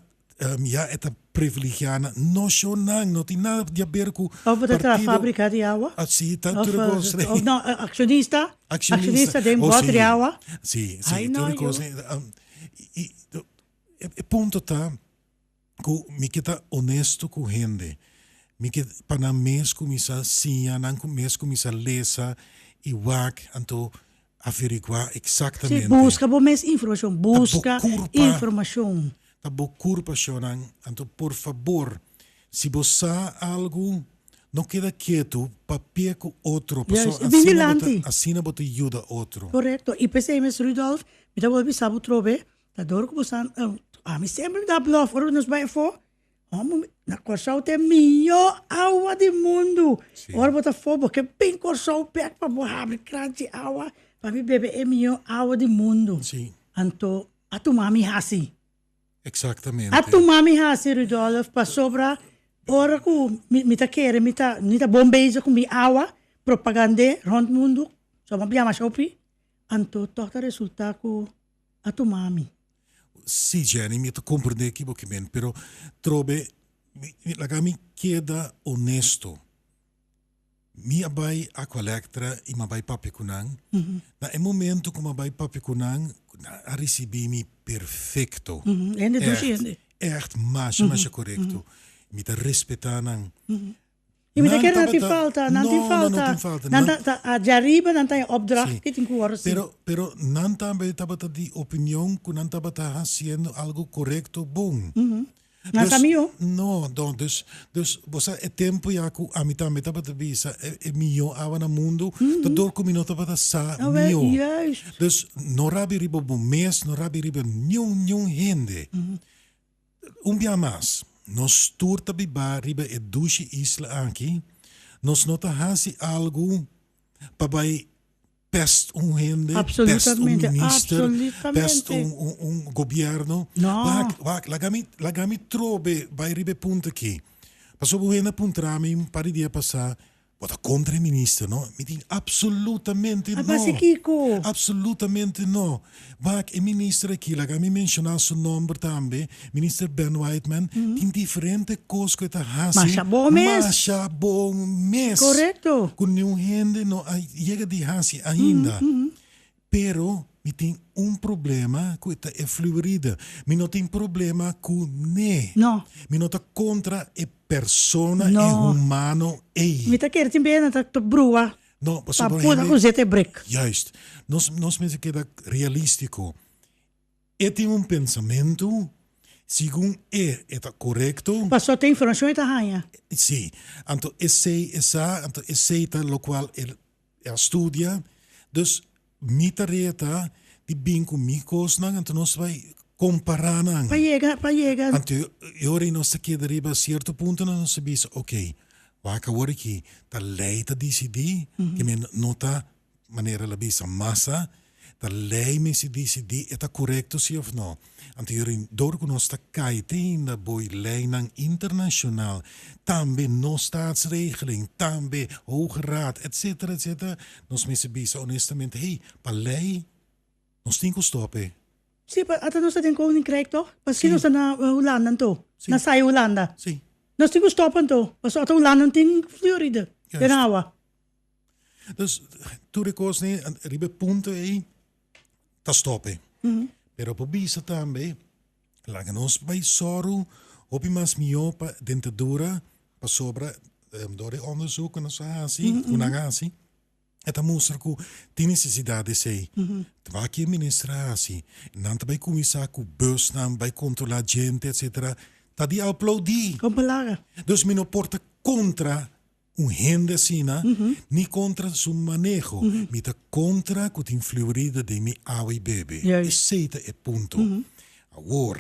ya e ta privilegiá nan. No shownan no tin nada di haber ku Of bo ta traha fábrika di awa? Si, ta tur e kos. Of no, akshonista? Akshonista den bòter di awa? Si, si, tur e kos. I e punto ta ku mi ke ta honesto ku hende. Mi ke pa nan mes kuminsá siña, nan mes kuminsá lesa i wak anto averiguá eksaktamente. Si, buska bo mes informashon, buska informashon. Ta bo kurpa shownan, anto por fabor si bo sa algu no keda ketu, papia ku otro pasobra asina bo ta asina bo ta yuda otro. Korekto, i p'esei mes Rudolf, mi ta bolbe bisa bo trobe, ta dor ku bo sa, ami semper mi ta blòf ora ku nos bai afó, Homo, na Kòrsou ta e mihó awa di mundu. Ora bo ta afó bo ke bin Kòrsou bèk pa bo habri kranchi awa pa mi bebe e mihó awa di mundu. Anto a tuma mi hasi. Exactamente. A tuma mi hasi Rudolf pasobra ora ku mi ta kere mi ta mi ta bon bezig ku mi awa propagand'é rònt mundu so bo a yama shopi anto tòg ta resultá ku a tuma mi. Sí Jenny mi ta comprende ki bo ke men pero trobe mi laga mi keda honesto mi a bai Aqualectra y mi a bai papia cu nan na e momento cu mi a bai papia cu nan nan a ricibi mi perfecto echt echt masha masha corecto mi ta respeta nan I mi ta kere nan tin falta, nan tin falta. Nan ta, ta aja riba nan ta e opdracht ki tin ku wòrdu si. Pero, pero nan tambe tabata di opinion ku nan tabata hasiendo algu korekto bon. Nan sa mihó. No, no, dus, dus bo sa e tempu ya ku ami tambe tabata bisa e, e mihó awa na mundu, ta dor ku mi no tabata sa mihó. Juist. Dus no rabi riba bo mes, no rabi riba niun, niun hende. Un bia mas, nos tur ta bibá riba e dushi isla aki, nos no ta hasi algu pa bai pest un hende, pest un minister, pest un gobierno. Wak, wak, laga mi, laga mi trobe bai riba e punto aki. Pasobra un hende a puntra mi un par di dia pasá, Bo ta kontra e minister, no? Mi di, Absolutamente no! Abasi kiko? Absolutamente no! Wak, e minister aki, laga mi menshoná su nomber tambe, Minister Ben Whiteman, tin diferente kos ku e ta hasi. Masha bon mes! Masha bon mes! Korekto! Ku niun hende no a yega di hasi ainda. Pero mi tin un problema ku e ta e fluoride. Mi no tin problema ku ne. No. Mi no ta kontra e persona, e humano ei. Mi ta kere tin bia nan ta brua. No, Pa puna ku zeta e brek. Juist. Nos nos mester keda realístiko. E tin un pensamentu, segun e, e ta korekto. Pasobra ta informashon e ta haña. Sí. Anto esei e sa, anto esei ta lokual e E a studia, dus mi tarea ta di bin ku mi kosnan, anto nos bai kompará nan. Pa yega, pa yega. Anto e ora ei nos ta keda riba sierto puntonan nos ta bisa, oké, wak awor aki ta lei ta disidí, ke men no ta manera el a bisa masa, Ta lei mester disidí e ta korekto si òf no. Anto yori dor ku nos ta kai te hinda boi leinan internashonal, tambe nos staatsregeling, tambe Hoge Raad, etcetera, etcetera, nos mester bisa honestamente, hey, pa lei nos tin ku stòp e. Sí, pa ata nos ta den Koninkrijk tòg? Paske nos ta na Hulanda anto? Na Sai Hulanda? Sí. Nos tin ku stòp anto, pasobra ata Hulanda no tin fluoride den awa. Dus tur e kos ne riba e punto ei ta stop e. Pero por bisa tambe laga nos bai sòru hopi mas mihó pa dentadura pasobra dor e onderzoek ku nos a hasi ku nan a hasi. E ta mustra ku tin nesesidat di esei. Ta wak e minister a hasi. Nan ta bai kuminsá ku busnan, bai kontrolá djente, etsetera. Ta di aploudí. Kon palabra. Dus mi no por ta kontra un hende asina, ni kontra su maneho. Mi ta kontra ku tin fluoride den mi awa i bebe. Esei ta e punto. Awor,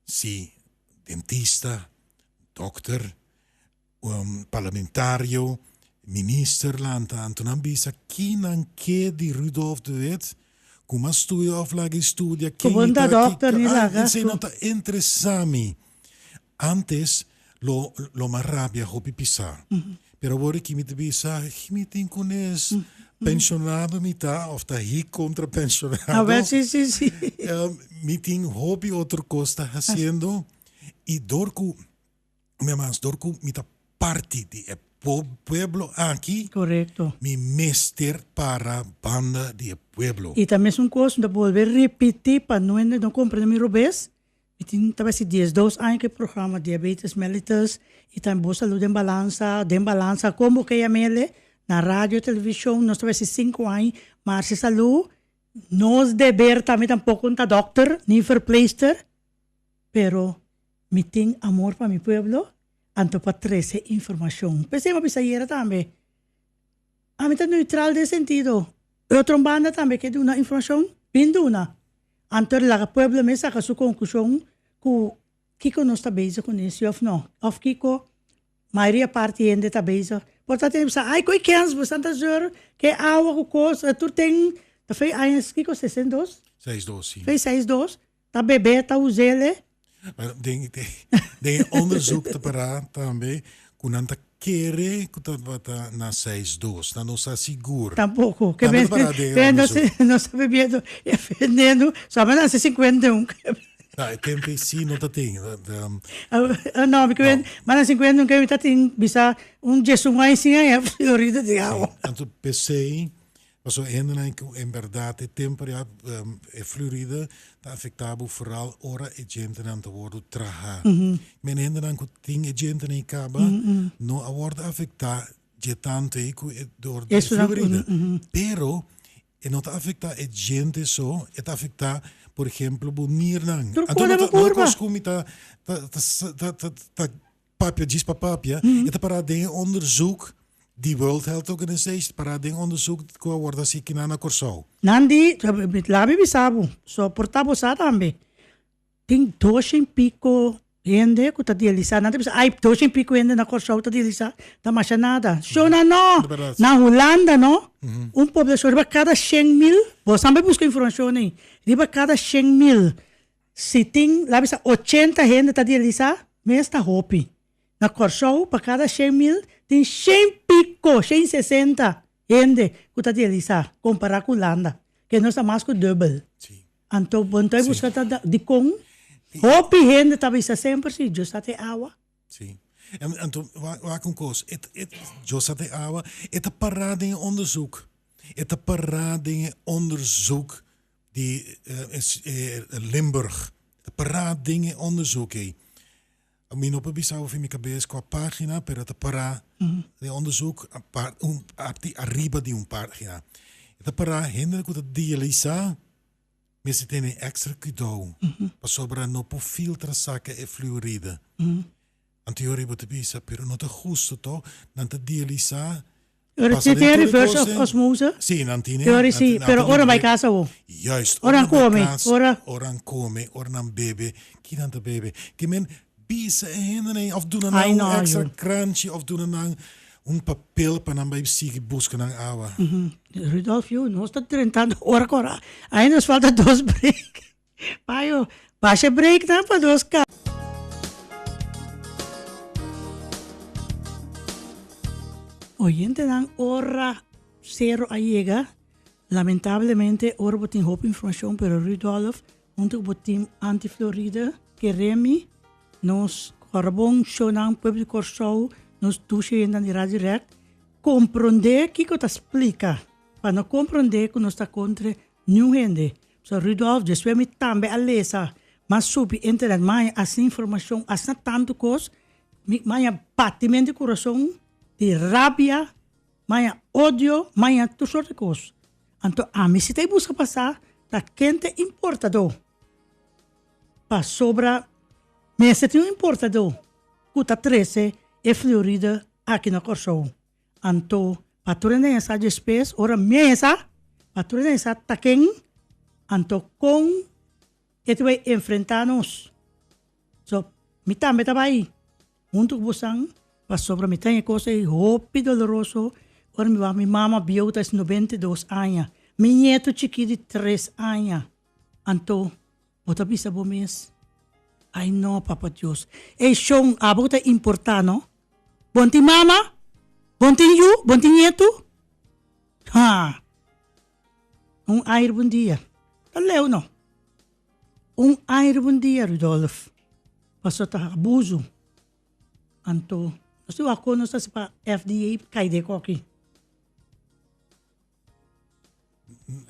si dentista, dòkter, un parlamentario, minister lanta anto nan bisa ki nan ke di Rudolf de Wit ku mas studia of laga e studia ken e ta dokter ni laga esei no ta interesa mi antes lo lo mas rabia hopi pisa pero awor aki mi ta bisa mi tin kunes pensionado mi ta of ta hi kontra pensionado mi tin hopi otro kos ta hasiendo i dor ku Mi mas dor ku mi ta parti di e pueblo aki. Korekto. Mi mester para banda di e pueblo. I ta mesun kos mi ta bolbe ripití pa no hende no komprende mi robes. Mi tin ta basi diesdos aña ku e programa Diabetes Mellitus i tambe Bo Salud den Balansa, Den Balansa kon bo ke yam'ele, na radio, televishon, nos ta basi sinku aña. Marcia Salú, nos deber tambe tampoko no ta dòkter ni verpleegster, pero Mi tin amor pa mi pueblo, anto pa trece informacion. P'esei mi a bisa ayera tambe, ami ta neutral den sentido, e otro banda tambe ke duna informacion, bin duna. Anto laga pueblo mes saca su conclusion cu kico nos ta bezig cu ne, si of no, of kico mayoria parti hende ta bezig. Por ta tin bisa, ay koe kens, bo santa zeur, ke awa cu cos, tur ten, ta fei aña, kico, 62? 62, si. Fei 62, Ta bebé ta us'el. Bueno, den, den, den e onderzoek ta pará tambe ku nan ta kere ku tabata na 6-2. Nan no sa sigur. Tampoko. Ke Tambe ta pará den e onderzoek. No sa bebiendo e veneno. Sa nan si 51. No, e tempo ei sí no ta tin. No, mi ke ma na 51 ke mi ta tin bisa un 11 aña sin aña Florida di awa. Anto p'esei Pasobra e hendenan ku en bèrdat e temper ya e flurida ta afektá bo foral ora e djentenan ta wòrdu trahá. Men hendenan ku tin e djentenan ei kaba no a wòrdu afektá dje tantu ei ku e dor di e flurida. Pero e no ta afektá e djente so, e ta afektá por ehemplo bo nirnan. Anto no ta no kos ku mi ta ta ta Papia djis pa papia, e ta pará den e onderzoek di World Health Organization, ta pará den onderzoek ku a wòrdu hasi kinan na Kòrsou. Nan di, labi bisa bo, soportá bo sa tambe. Tin doshen piko hende ku ta dialisá. Nan ta bisa, ai, doshen piko hende na Kòrsou ta dialisá, ta masha nada. Shona no! Na Hulanda no, un poblashon riba kada 100.000, bo sambe buska informashon ei, riba kada 100.000 Si tin, laat bisa 80 hende ta dialisa, mes ta hopi. Na Kòrsou, pa kada 100.000, tin shen piko, shen sesenta, hende ku ta dialisa, kompará ku Hulanda, ke nos ta mas ku dubbel. Anto, bo no ta buska ta dikon hopi hende ta bisa semper si Dios ta te awa. Sí. En, anto, wak un kos, et, et, Dios ta te awa, e ta pará den e onderzoek. E ta pará den e onderzoek di Limburg. Ta pará den e onderzoek ei. Mi no por bisa of in mi kabes kua pagina, pero ta pará den onderzoek un parti ariba di un pagina. E ta pará hende ku ta dialisá mester tene èkstra kuidou pasobra no por filtra saka e fluoride. Anterior bo ta bisa, pero no ta hustu to, nan ta dialisá Ora Pasa tin den tur e reverse kos, osmose? Sí, nan tin. Teori sí, pero ora bai kas awo. Juist, Ora nan bai kome, kas, ora. Ora nan kome, ora nan bebe, ki nan ta bebe? Ke men bisa e hendenan ei of duna nan Ai un no, extra yu. kranchi of duna nan un papel pa nan bai sigui buska nan awa. Rudolf, yu, nos ta drentando ora kora. Ainda nos falta dos break. Payo, basha e break nan pa nos ka. Oyentenan ora Cero a yega, lamentablemente ora bo tin hopi informacion pero Rudolf hunto cu bo team Anti Florida Keremi nos Corabon shownan Pueblo di Corsou nos dushi oyentenan di Radio Direct compronde kico ta splica pa no compronde cu nos ta contra Niun hende. So Rudolf, despues mi tambe a lesa, m'a subi internet, m'a haña asina informacion, asina tantu cos, mi m'a haña batimento di curason, di rabia. Maya odio, maya tur sorto di kos. Anto ami si ta e buska pa sa ta ken ta e importadó. Pasobra mester tin un importadó ku ta trese e fluoride aki na Kòrsou. Anto pa tur hende hesa despues ora mi hesa, pa tur hende hesa ta ken, anto kon e ta bai enfrentá nos. So, mi tambe ta bai huntu ku bosan pasobra mi ta haña e kos ei hopi doloroso ora mi wak mi mama bieu ta es 92 aña, mi ñetu chikí di tres aña. Anto bo ta bisa bo mes, Ai no, Papa Dios, e shon abo ku ta importá no. Bon tin mama? Bon tin yu? Bon tin ñetu? Ha! Un aña riba un dia. Ta leu no. Un aña riba un dia, Rudolf. Pasobra ta abuso. Anto, nos tin wak kon nos ta hasi pa FDA kai den koki.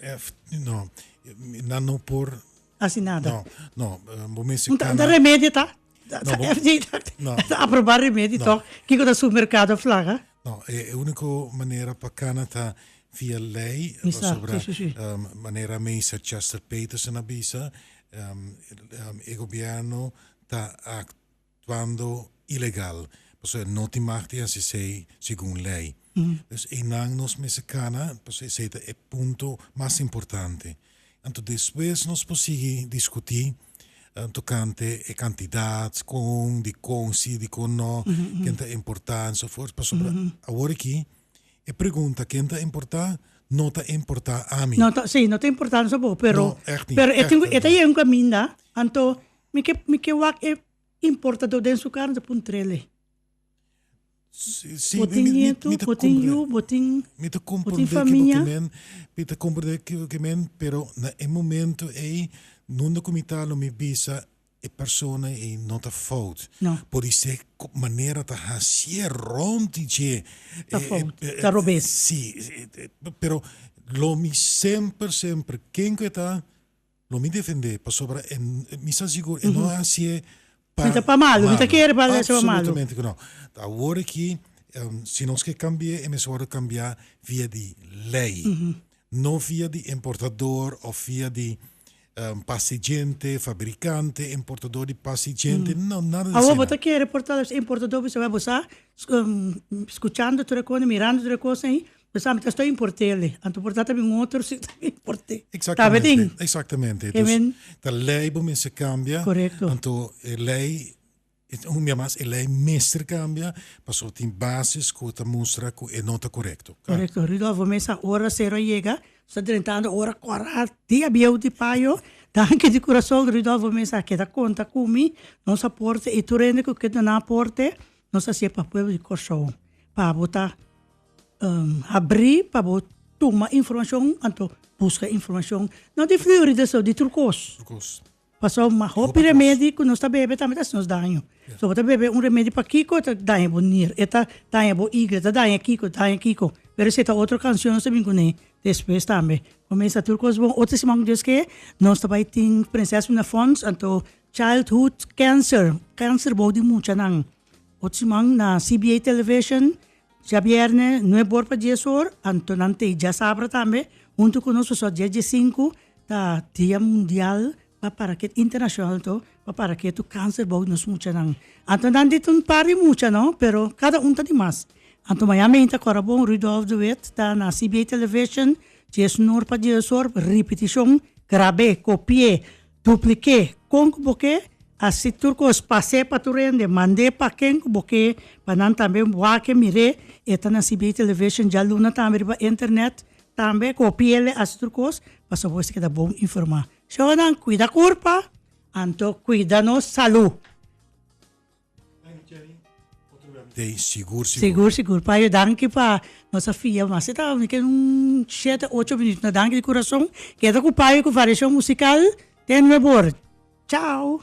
F, no, nan no por. Hasi nada. No, no, bo mester Un ta, un ta remedio ta? No, bo, FDA ta, no. ta aproba remedio no. toch? Kiko ta supermercado flaga? No, e, e único manera pa cana ta via ley, pasobra sí, sí, sí. Um, manera meester Chester Peterson a bisa, um, um, e gobierno ta actuando ilegal, pasobra no tin mag di hasi esei segun ley. Dus einan nos mester cana, pasobra esei ta e punto mas importante. Anto despues nos por sigui discuti tocante e cantidad, con, dicon si, dicon no, ken ta importa enzovoort. Pasobra awor aki e pregunta ken ta importa no ta importa ami. No ta, si, no ta importa nos tampoco, pero, No, echt niet, pero e echt tin, e ta niet. yega un caminda, anto mi ke, mi ke wak e importador den su carro ta puntrele. Si, si, Bo mi, tin mi, mi, nieto, mi ta bo tin comprende. yu, bo tin, Mi ta bo tin comprende ke bo famia. ke men, mi ta comprende ke bo ke men, pero na e momento ei, nunda ku mi ta lo mi bisa e persona ei no ta fout. No. Podisé ku manera ta hasié rond di dje. Ta fout, ta robes. Si, pero lo mi semper, semper, ken ku e ta, Lo mi defendé, pasobra e, mi sa sigur, e no a hasié pa Mi ta pa malu, mi ta kere pa hasié pa malu. Absolutamente ku no. Awor aki, si nos ke kambi'é, e mester wòrdu kambiá via di lei, no via di importador òf via di pasijente, fabrikante, importador di pasijente, no, nada di Awor bo asina. ta kere por tal importador bisa bo sa, skuchando tur e kos, mirando tur e kos ei, Pues ami ta sto importele. Anto por ta ta bin otro si ta importe. Exactamente. Tabe tin. Exactamente. Ke Dus men. ta ley bo mester cambia. Correcto. Anto e ley, un bia mas, e ley mester cambia pasobra tin bases cu ta mustra cu e no ta correcto. Correcto. Rudolfo mesa ora cero a yega, sta drentando ora cora dia bieu di payo. Danki di curason Rudolfo mesa a keda conta cu mi, nos aporte y tur hende cu ke duna aporte, nos hacié pa pueblo di Corsou. Pa bo ta Habrí pa bo tuma informashon anto buska informashon no di fluoride so di tur kos. Tur kos. Pasobra ma hopi remedi ku nos ta bebe tambe ta hasi nos daño. So bo ta bebe un remedi pa kiko e ta daña bo nir, e ta daña bo igra, e ta daña kiko, daña kiko. Pero esei ta otro kanshon nos ta bin kuné despues tambe. Kuminsá tur kos bon. Otro siman ku Dios ke nos ta bai tin Prinses Mina Fons anto childhood cancer, cancer bou di muchanan. Otro siman na CBA Television Djabierne nuebe or pa dies or, anto nan ta e djasabra tambe huntu ku nos pasobra dia diesinku ta dia mundial pa para ke internashonal anto pa para ke tu kanser bou nos muchanan. Anto nan di ta un par di mucha no, pero kada un ta di mas. Anto mañana meinta kora bon Rudolf de Wit ta na CBA Television diesun or pa dies or ripitishon grab'é, kopi'é, Dupliké kon ku bo ke, hasi tur kos, pas'é pa tur hende, mand'é pa ken ku bo ke, pa nan tambe wak e mir'é, e ta na CBA Television djaluna tambe riba internet tambe, kopi'el hasi tur kos, pasobra bo mester keda bon informá. Shownan, kuida kurpa, anto kuida nos salú. Dey sigur sigur. Sigur sigur payo danki pa nos a fia mas e ta mi ke un shete ocho minuut no danki di kurason keda ku payo ku variashon musikal ten mebor chao.